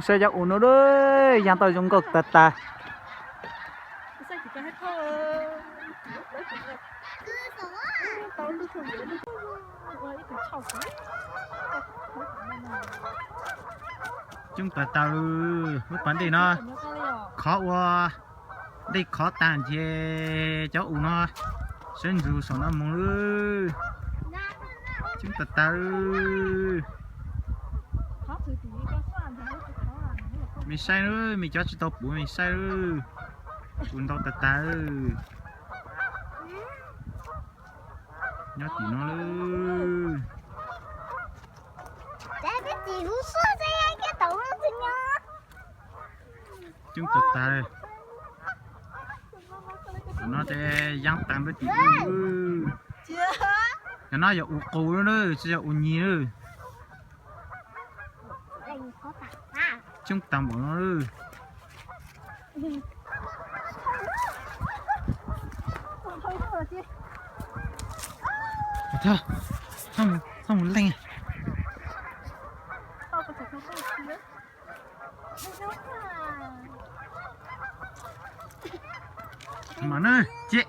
Saib cov u no lawm, yaaj tau zoo nkauj tag tag. Coob tag tag, lub pas dej no khov ua dej khov tag nrhiav cov u no sawv ntsug saum no mus lawm. Coob tag tag. Mej saib lawm, mej cov tsis tau pum mej saib lawm, u ntau tag tag. Nyob tim no lawm. Coob tag tag. Tam no ces yaaj taag nrho tim u. Cov no yog u qus lawm, tsis yog u nyig lawm. Coob tag npaum no lawm. Txhob mus leej. Mas na, ciaj.